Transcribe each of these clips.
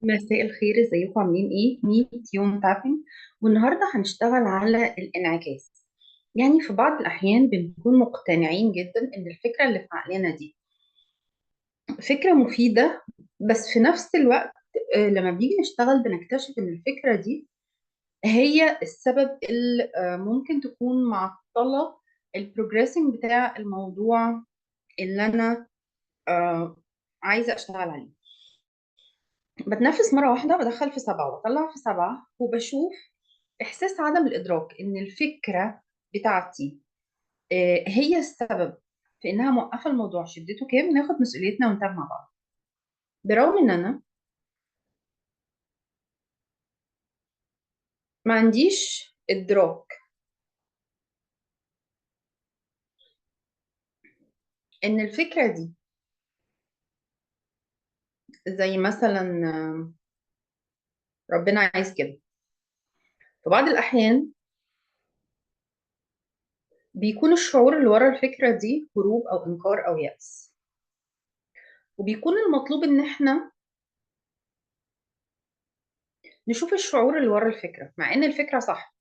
مساء الخير، ازيكم؟ عاملين ايه؟ 100 يوم tapping. والنهارده هنشتغل على الانعكاس. يعني في بعض الاحيان بنكون مقتنعين جدا ان الفكرة اللي في عقلنا دي فكرة مفيدة، بس في نفس الوقت لما بنيجي نشتغل بنكتشف ان الفكرة دي هي السبب اللي ممكن تكون معطلة ال progressing بتاع الموضوع اللي انا عايزه اشتغل عليه. بتنفس مرة واحدة، بدخل في 7 وبطلع في 7، وبشوف إحساس عدم الإدراك إن الفكرة بتاعتي هي السبب في إنها موقفة الموضوع شدته كام. ناخد مسؤوليتنا ونتابع مع بعض، برغم إن أنا ما عنديش إدراك إن الفكرة دي زي مثلا ربنا عايز كده. في بعض الأحيان بيكون الشعور اللي ورا الفكرة دي هروب أو إنكار أو يأس، وبيكون المطلوب إن إحنا نشوف الشعور اللي ورا الفكرة، مع إن الفكرة صح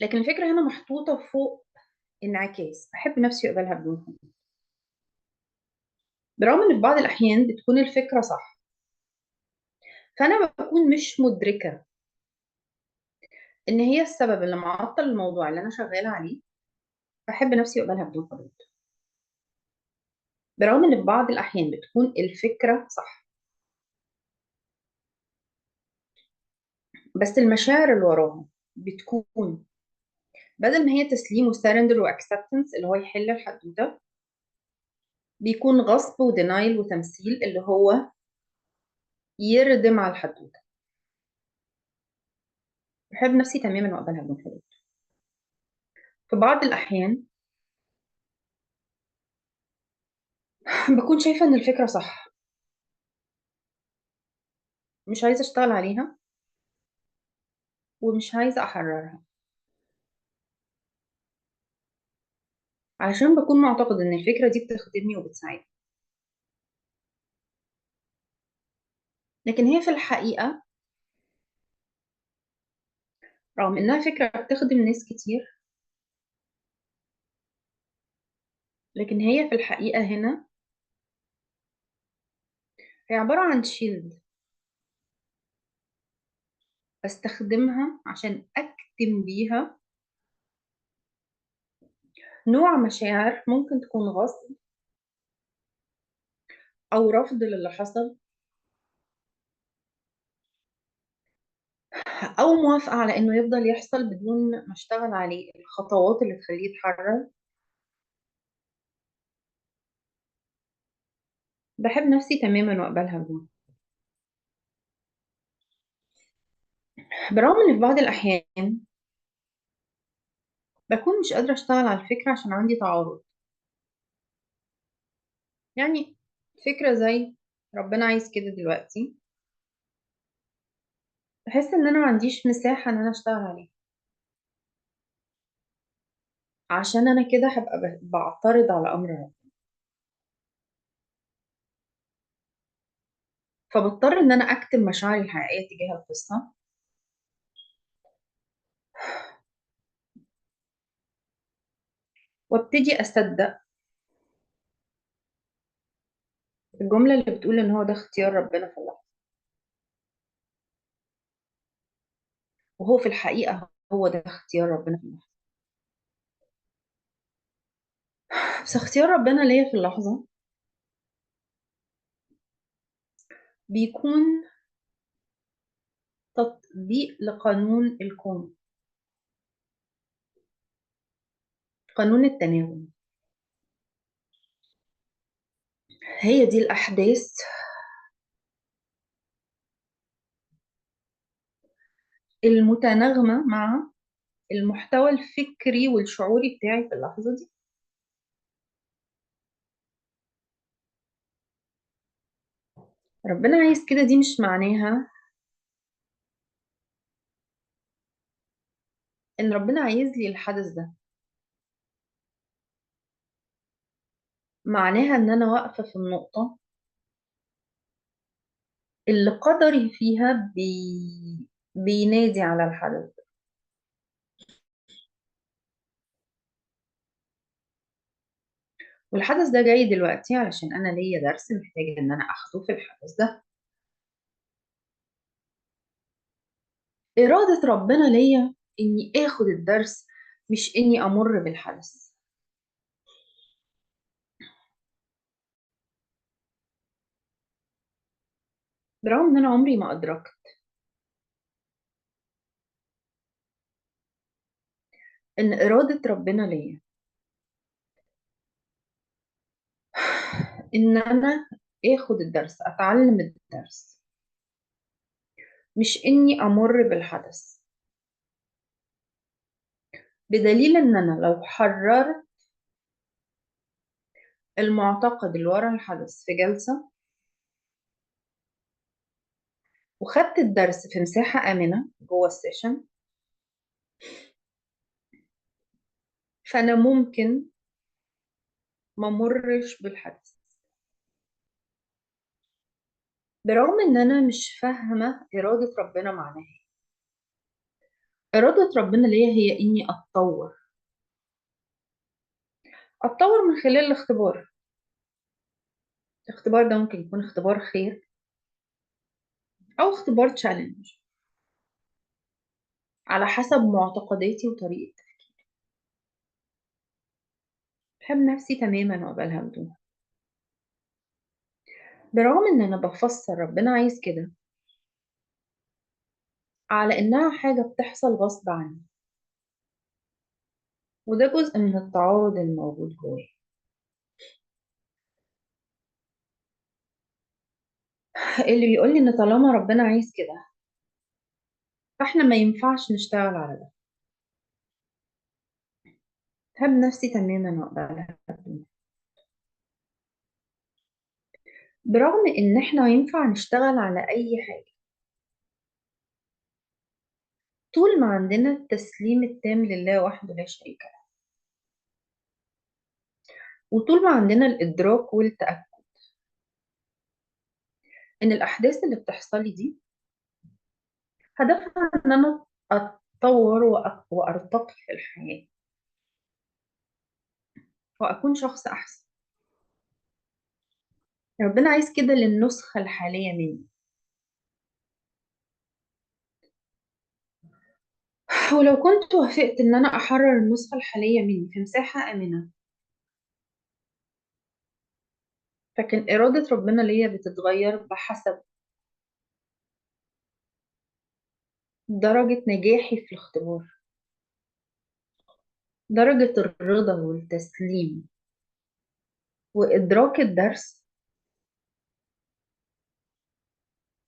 لكن الفكرة هنا محطوطة فوق انعكاس. أحب نفسي وأقبلها بدون حدود، برغم إن في بعض الأحيان بتكون الفكرة صح، فأنا بكون مش مدركة إن هي السبب اللي معطل الموضوع اللي أنا شغالة عليه. بحب نفسي وأقبلها بدون حدود، برغم إن في بعض الأحيان بتكون الفكرة صح، بس المشاعر اللي وراها بتكون بدل ما هي تسليم و surrender و acceptance اللي هو يحل الحدوتة، بيكون غصب و denial وتمثيل اللي هو يردم على الحدوتة. بحب نفسي تماما وأقبلها بدون حدود. في بعض الأحيان بكون شايفة إن الفكرة صح، مش عايزة أشتغل عليها ومش عايزة أحررها، عشان بكون معتقد إن الفكرة دي بتخدمني وبتساعدني، لكن هي في الحقيقة رغم إنها فكرة بتخدم ناس كتير، لكن هي في الحقيقة هنا هي عبارة عن شيلد بستخدمها عشان أكتم بيها نوع مشاعر ممكن تكون غصب أو رفض للي حصل أو موافقة على إنه يفضل يحصل بدون ما أشتغل عليه الخطوات اللي تخليه يتحرر. بحب نفسي تماما وأقبلها بدون، برغم إن في بعض الأحيان بكون مش قادرة أشتغل على الفكرة عشان عندي تعارض. يعني فكرة زي ربنا عايز كده دلوقتي، بحس إن أنا ما عنديش مساحة إن أنا أشتغل عليها، عشان أنا كده هبقى بعترض على أمر ربنا، فبضطر إن أنا أكتم مشاعري الحقيقية تجاه القصة وابتدي أصدق الجملة اللي بتقول إن هو ده اختيار ربنا في اللحظة، وهو في الحقيقة هو ده اختيار ربنا في اللحظة. بس اختيار ربنا ليا في اللحظة بيكون تطبيق لقانون الكون، قانون التناغم. هي دي الأحداث المتناغمة مع المحتوى الفكري والشعوري بتاعي في اللحظة دي. ربنا عايز كده دي مش معناها إن ربنا عايز لي الحدث ده، معناها إن أنا واقفة في النقطة اللي قدري فيها بينادي على الحدث. والحدث ده جاي دلوقتي علشان أنا ليا درس محتاجة إن أنا أخده في الحدث ده. إرادة ربنا ليا إني آخد الدرس، مش إني أمر بالحدث. برغم إن أنا عمري ما أدركت إن إرادة ربنا ليا إن أنا آخد الدرس، أتعلم الدرس، مش إني أمر بالحدث. بدليل إن أنا لو حررت المعتقد اللي ورا الحدث في جلسة وخدت الدرس في مساحة آمنة جوه السيشن، فأنا ممكن ما مرش بالحدث، برغم إن أنا مش فاهمة إرادة ربنا معناها إيه. إرادة ربنا ليا هي إني أتطور، أتطور من خلال الاختبار. الاختبار ده ممكن يكون اختبار خير أو اختبار تشالنج على حسب معتقداتي وطريقة تفكيري. بحب نفسي تماما وأقبلها بدون، برغم إن أنا بفسر ربنا عايز كده على إنها حاجة بتحصل غصب عني، وده جزء من التعارض الموجود جوايا. اللي بيقول لي إن طالما ربنا عايز كده فإحنا ما ينفعش نشتغل على ده. بحب نفسي تماما وأقبلها بدون، برغم إن إحنا ينفع نشتغل على أي حاجة طول ما عندنا التسليم التام لله وحده لا شريك له، وطول ما عندنا الإدراك والتأكد إن الأحداث اللي بتحصل لي دي هدفها إن أنا أتطور وأرتقي في الحياة وأكون شخص أحسن. ربنا عايز كده للنسخة الحالية مني. ولو كنت وافقت إن أنا أحرر النسخة الحالية مني في مساحة آمنة، فكان إرادة ربنا ليا بتتغير بحسب درجة نجاحي في الاختبار، درجة الرضا والتسليم وإدراك الدرس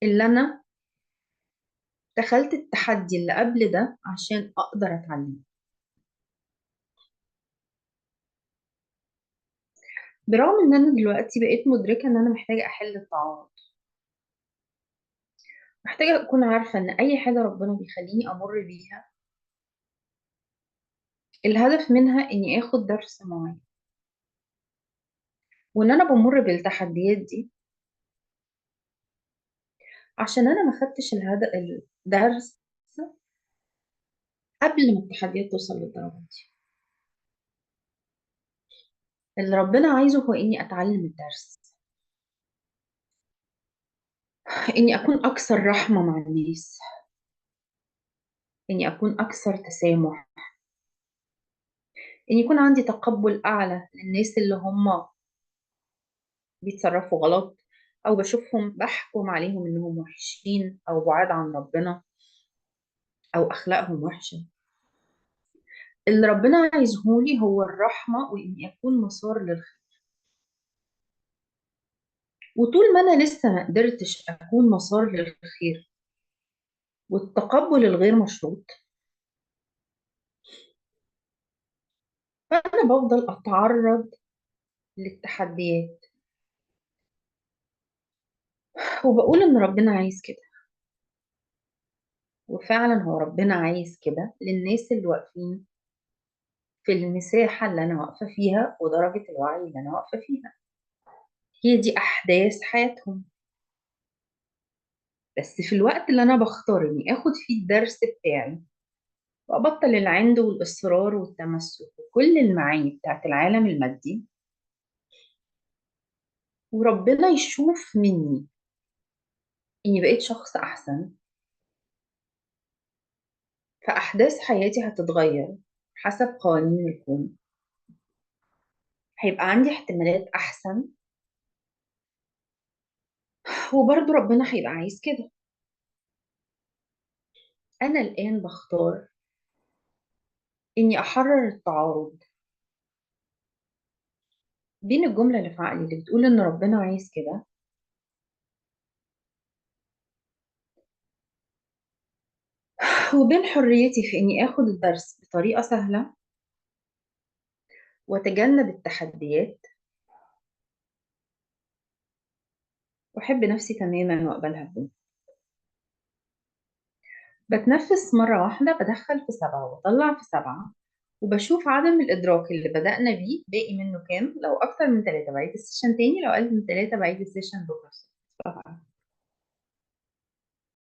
اللي أنا دخلت التحدي اللي قبل ده عشان أقدر أتعلم. برغم إن أنا دلوقتي بقيت مدركة إن أنا محتاجة أحل التعارض، محتاجة أكون عارفة إن أي حاجة ربنا بيخليني أمر بيها الهدف منها إني آخد درس معين، وإن أنا بمر بالتحديات دي عشان أنا ما خدتش الدرس قبل ما التحديات توصل للدرجة دي. اللي ربنا عايزه هو إني أتعلم الدرس، إني أكون أكثر رحمة مع الناس، إني أكون أكثر تسامح، إني يكون عندي تقبل أعلى للناس اللي هم بيتصرفوا غلط أو بشوفهم بحكم عليهم إنهم وحشين أو بعاد عن ربنا أو أخلاقهم وحشة. اللي ربنا عايزهولي هو الرحمة وإني أكون مسار للخير. وطول ما أنا لسه ما قدرتش أكون مسار للخير والتقبل الغير مشروط، فأنا بفضل أتعرض للتحديات وبقول إن ربنا عايز كده. وفعلا هو ربنا عايز كده للناس اللي واقفين في المساحة اللي أنا واقفة فيها ودرجة الوعي اللي أنا واقفة فيها، هي دي أحداث حياتهم. بس في الوقت اللي أنا بختار إني آخد فيه الدرس بتاعي وأبطل العند والإصرار والتمسك وكل المعاني بتاعت العالم المادي، وربنا يشوف مني إني بقيت شخص أحسن، فأحداث حياتي هتتغير حسب قوانين الكون. هيبقى عندي احتمالات أحسن، وبرضو ربنا هيبقى عايز كده. أنا الآن بختار إني أحرر التعارض بين الجملة اللي في عقلي اللي بتقول إن ربنا عايز كده، وبين حريتي في إني آخد الدرس بطريقة سهلة وأتجنب التحديات وأحب نفسي تماما وأقبلها بدون. بتنفس مرة واحدة، بدخل في 7 وبطلع في 7، وبشوف عدم الإدراك اللي بدأنا بيه باقي منه كام. لو أكتر من 3 بعيد ال session تاني، لو أقل من 3 بعيد ال session بكرة.